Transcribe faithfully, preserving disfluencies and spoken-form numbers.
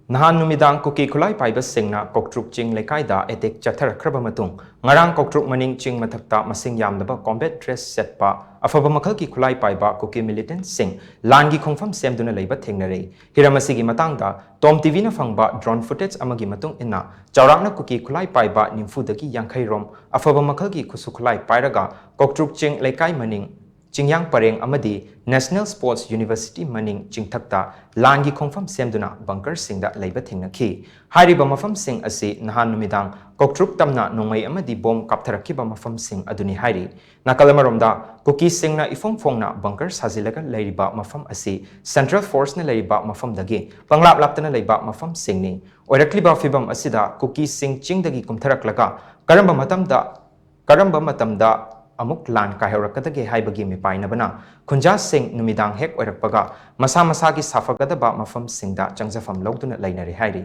ꯅꯍꯥꯟ ꯅꯨꯃꯤꯗꯥꯡ ꯀꯨꯀꯤ ꯈꯨꯠꯂꯥꯏ ꯄꯥꯏꯕꯁꯤꯡꯅ ꯀꯣꯛꯇ꯭ꯔꯨꯛ ꯆꯤꯡ ꯂꯩꯀꯥꯏꯗ ꯑꯦꯇꯦꯛ ꯆꯠꯊꯔꯛꯈ꯭ꯔꯕ ꯃꯇꯨꯡ, ꯉꯔꯥꯡ ꯀꯣꯛꯇ꯭ꯔꯨꯛ ꯃꯅꯤꯡ ꯆꯤꯡ ꯃꯊꯛꯇ ꯃꯁꯤꯡ ꯌꯥꯝꯂꯕ ꯀꯣꯝꯕꯦꯠ ꯗ꯭ꯔꯦꯁ ꯁꯦꯠꯄ ꯑꯐꯕ ꯃꯈꯜꯒꯤ ꯈꯨꯠꯂꯥꯏ ꯄꯥꯏꯕ ꯀꯨꯀꯤ ꯃꯤꯂꯤꯇꯦꯟꯠꯁꯤꯡ ꯂꯥꯟꯒꯤ ꯈꯣꯡꯐꯝ ꯁꯦꯝꯗꯨꯅ ꯂꯩꯕ ꯊꯦꯡꯅꯔꯦ꯫ ꯍꯤꯔꯝ ꯑꯁꯤꯒꯤ ꯃꯇꯥꯡꯗ ꯇꯣꯝ ꯇꯤꯚꯤꯅ ꯐꯪꯕ ꯗ꯭ꯔꯣꯟ ꯐꯨꯇꯦꯖ ꯑꯃꯒꯤ ꯃꯇꯨꯡ ꯏꯟꯅ, ꯆꯥꯎꯔꯥꯛꯅ ꯀꯨꯀꯤ ꯈꯨꯠꯂꯥꯏ ꯄꯥꯏꯕ ꯅꯤꯐꯨꯗꯒꯤ ꯌꯥꯡꯈꯩ ꯔꯣꯝ ꯑꯐꯕ ꯃꯈꯜꯒꯤ ꯈꯨꯠꯁꯨ ꯈꯨꯠꯂꯥꯏ ꯄꯥꯏꯔꯒ ꯀꯣꯛꯇ꯭ꯔꯨꯛ ꯆꯤꯡ ꯂꯩꯀꯥꯏ ꯃꯅꯤꯡ ꯆꯤꯡꯌꯥꯡ ꯄꯔꯦꯡ ꯑꯃꯗꯤ National Sports University ꯃꯅꯤꯡ ꯆꯤꯡꯊꯛꯇ ꯂꯥꯟꯒꯤ ꯈꯣꯡꯐꯝ ꯁꯦꯝꯗꯨꯅ ꯕꯪꯀꯔꯁꯤꯡꯗ ꯂꯩꯕ ꯊꯦꯡꯅꯈꯤ꯫ ꯍꯥꯏꯔꯤꯕ ꯃꯐꯝꯁꯤꯡ ꯑꯁꯤ ꯅꯍꯥꯟ ꯅꯨꯃꯤꯗꯥꯡ ꯀꯣꯛꯇ꯭ꯔꯨꯛ ꯇꯝꯅ ꯅꯣꯡꯃꯩ ꯑꯃꯗꯤ ꯕꯣꯝ ꯀꯥꯞꯊꯔꯛꯈꯤꯕ ꯃꯐꯝꯁꯤꯡ ꯑꯗꯨꯅꯤ ꯍꯥꯏꯔꯤ꯫ ꯅꯥꯀꯜ ꯑꯃꯔꯣꯝꯗ, ꯀꯨꯀꯤꯁꯤꯡꯅ ꯏꯐꯣꯡ ꯐꯣꯡꯅ ꯕꯪꯀꯔ ꯁꯥꯖꯤꯜꯂꯒ ꯂꯩꯔꯤꯕ ꯃꯐꯝ ꯑꯁꯤ ꯁꯦꯟꯇ꯭ꯔꯦꯜ ꯐꯣꯔꯁꯅ ꯂꯩꯔꯤꯕ ꯃꯐꯝꯗꯒꯤ ꯄꯪꯂꯥꯞ ꯂꯥꯞꯇꯅ ꯂꯩꯕ ꯃꯐꯝꯁꯤꯡꯅꯤ꯫ ꯑꯣꯏꯔꯛꯂꯤꯕ ꯐꯤꯕꯝ ꯑꯁꯤꯗ ꯀꯨꯀꯤꯁꯤꯡ ꯆꯤꯡꯗꯒꯤ ꯀꯨꯝꯊꯔꯛꯂꯒ ꯀꯔꯝꯕ ꯃꯇꯝꯗ ꯀꯔꯝꯕ ꯃꯇꯝꯗ ꯑꯃꯨꯛ ꯂꯥꯟ ꯀꯥꯏꯍꯧꯔꯛꯀꯗꯒꯦ ꯍꯥꯏꯕꯒꯤ ꯃꯤꯄꯥꯏꯅꯕꯅ ꯈꯨꯟꯖꯥꯁꯤꯡ ꯅꯨꯃꯤꯗꯥꯡ ꯍꯦꯛ ꯑꯣꯏꯔꯛꯄꯒ ꯃꯁꯥ ꯃꯁꯥꯒꯤ ꯁꯥꯐꯒꯗꯕ ꯃꯐꯝꯁꯤꯡꯗ ꯆꯪꯖꯐꯝ ꯂꯧꯗꯨꯅ ꯂꯩꯅꯔꯦ ꯍꯥꯏꯔꯤ꯫